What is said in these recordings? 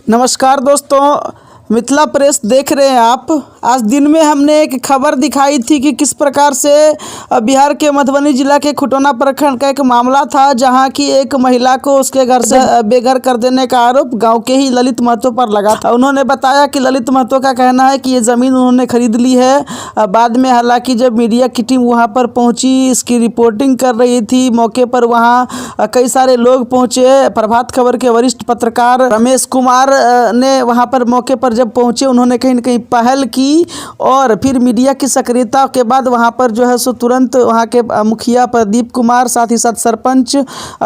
नमस्कार दोस्तों, मिथिला प्रेस देख रहे हैं आप। आज दिन में हमने एक खबर दिखाई थी कि किस प्रकार से बिहार के मधुबनी जिला के खुटौना प्रखंड का एक मामला था, जहां की एक महिला को उसके घर से बेघर कर देने का आरोप गांव के ही ललित महतो पर लगा था। उन्होंने बताया कि ललित महतो का कहना है कि ये ज़मीन उन्होंने खरीद ली है। बाद में हालांकि जब मीडिया की टीम वहाँ पर पहुँची, इसकी रिपोर्टिंग कर रही थी, मौके पर वहाँ कई सारे लोग पहुँचे। प्रभात खबर के वरिष्ठ पत्रकार रमेश कुमार ने वहाँ पर मौके पर जब पहुँचे, उन्होंने कहीं न कहीं पहल की और फिर मीडिया की सक्रियता के बाद वहाँ पर जो है सो तुरंत वहाँ के मुखिया प्रदीप कुमार, साथ ही साथ सरपंच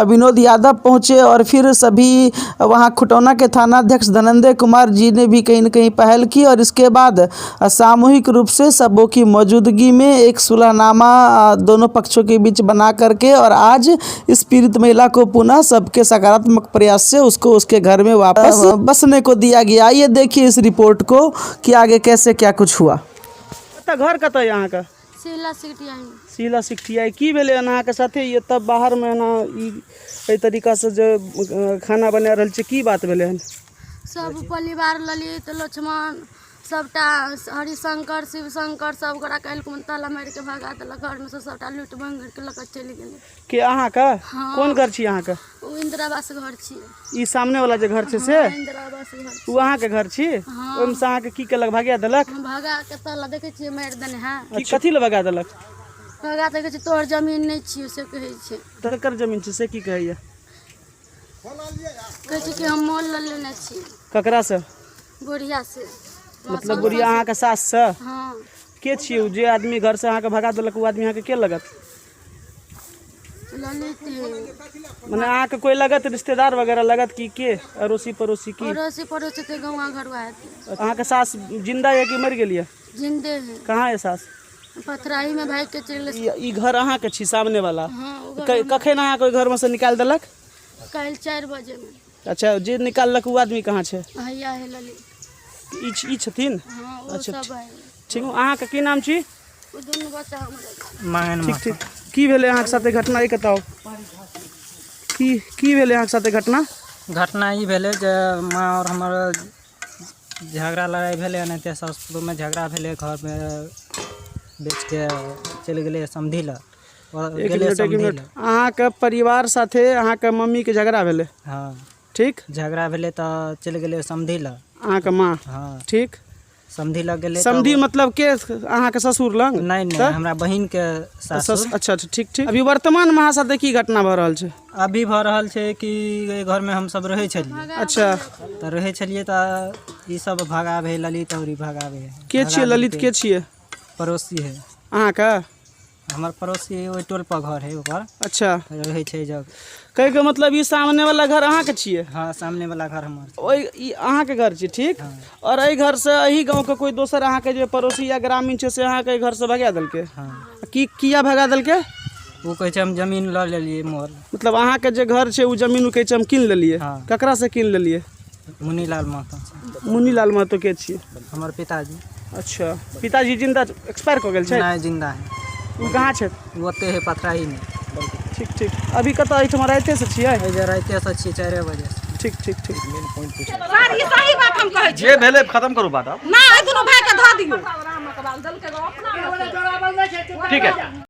विनोद यादव पहुँचे और फिर सभी वहाँ खुटौना के थानाध्यक्ष धनंजय कुमार जी ने भी कहीं न कहीं पहल की और इसके बाद सामूहिक रूप से सबों की मौजूदगी में एक सुलहनामा दोनों पक्षों के बीच बना करके और आज इस पीड़ित महिला को पुनः सबके सकारात्मक प्रयास से उसको उसके घर में वापस बसने को दिया गया। ये देखिए इस रिपोर्ट को कि आगे कैसे क्या कुछ हुआ। कतऽ घर कतऽ अहाँके? शीला सिकटिया। शीला सिकटिया। की भेलै हन अहाँके साथे? ई एतऽ बाहरमे एना ई एहि तरीकासँ जे खाना बना रहल छै, की बात भेलै हन? सब परिवार ललित लक्ष्मण सबटा हरिशंकर शिवशंकर सब गोरा काल्हि कुन ताला मारि के भगा देलक घरमे से, सबटा लूटि भंगरि के लऽ कऽ चलि गेलै। के अहाँके? हँ। कोन घर छी अहाँके? ओ इंदिरा आवास घर छी। ई सामने वाला जे घर छै से? हँ, इंदिरा आवास घर छी। ओ अहाँके घर छी? हँ। ओहिमे से अहाँके की केलक, भगा देलक? हम भगा के ताला देखै छियै मारि देने है। की कथी लए भगा देलक? भगा देखै छियै तोहर जमीन नहि छियौ से कहै छै। ककर जमीन छै से की कहैया? कहै छै कि हम मोल लऽ लेने छी। ककरासँ? बुढ़िया से। मतलब बुढ़िया अहाँके साससँ? हँ। के छियै ओ जे आदमी घरसँ अहाँके भगा देलक, ओ आदमी अहाँके के लगत? ललित है। मने अहाँके कोइ लगत, रिश्तेदार वगैरह लगत कि के अड़ोसी पड़ोसी की? अड़ोसी पड़ोसी के गाँव घरुआ हेतै। अहाँके सास जिंदा यऽ कि मरि गेल यऽ? जिंदे है। कहाँ यऽ सास? पथराही में भागि के चलि गेलै। ई घर अहाँके छी सामने वाला? हँ, ओ घर। कखन अहाँके ओहि घरमे से निकालि देलक? काल्हि 4 बजेमे। अच्छा, जे निकाललक ओ आदमी कहाँ छै? हैया है ललित। ई छथिन? हँ, ओ अच्छा, सब है। ठीक, अहाँके की नाम छी? ओ दुनू बच्चा हमरे। ठीक ठीक। की भेलै अहाँके साथे घटना, ई बताउ, की की भेलै अहाँके साथे घटना? घटना ई भेलै जे माँ आओर हमर झगड़ा लड़ाइ भेलै, एनाहिते सास पुतोहमे झगड़ा भेलै, घरमे बेचके चलि गेलै समधि लग। एक गेलै मिनट, एक समधि मिनट। लग। अहाँके परिवार साथे अहाँके मम्मीके झगड़ा भेलै? हँ। ठीक। झगड़ा भेलै तऽ चलि गेलै समधि लग। अहाँके माँ? हँ। ठीक। समधि लग गेलै। समधि मतलब के, अहाँके ससुर लग? नहि नहि, हमरा बहिनके सासुर। अच्छा अच्छा, ठीक ठीक। अभी वर्तमानमे अहाँ साथे की घटना भऽ रहल छै? अभी भऽ रहल छै कि एहि घरमे हमसब रहै छलियै। अच्छा। तऽ रहै छलियै तऽ ई सब भगाबै ललित आओर ई भगाबै। के छियै ललित, के छियै? पड़ोसी है। अहाँके? हमर पड़ोसी, ओहि टोल पर घर है ओकर। अच्छा। रहै छै जब। कहैके मतलब ई सामने वाला घर अहाँके छियै? हँ, सामने वाला घर हमर छै। ओहि ई अहाँके घर छी, ठीक। और एहि घरसँ एहि गाँवके कोइ दोसर अहाँके जे पड़ोसी या ग्रामीण छै से अहाँके एहि घरसँ भगा देलकै? हँ। की किया भगा देलकै? ओ कहै छै हम जमीन लऽ लेलियै मोर। मतलब अहाँके जे घर छै ओ जमीन ओ कहै छै हम कीन लेलियै? हँ। ककरासँ कीन लेलियै? मुनीलाल महतो छै। मुनीलाल महतो के छियै? हमर पिताजी। अच्छा, पिताजी जिन्दा एक्सपायर कऽ गेल छै? नहि, जिन्दा है। ओ कहाँ छथि? ओ ओते है पथराहीमे। ठीक ठीक। अभी कतऽ, एहिठमा राइतेसँ छियै? एहि जे राइतेसँ छियै, 4 बजेसँ। ठीक ठीक ठीक। सर, ई सही बात हम कहै छी। जे भेलै खत्म करू बात आब। ना, एहि दुनू भाई के धऽ दियौ। ठीक है।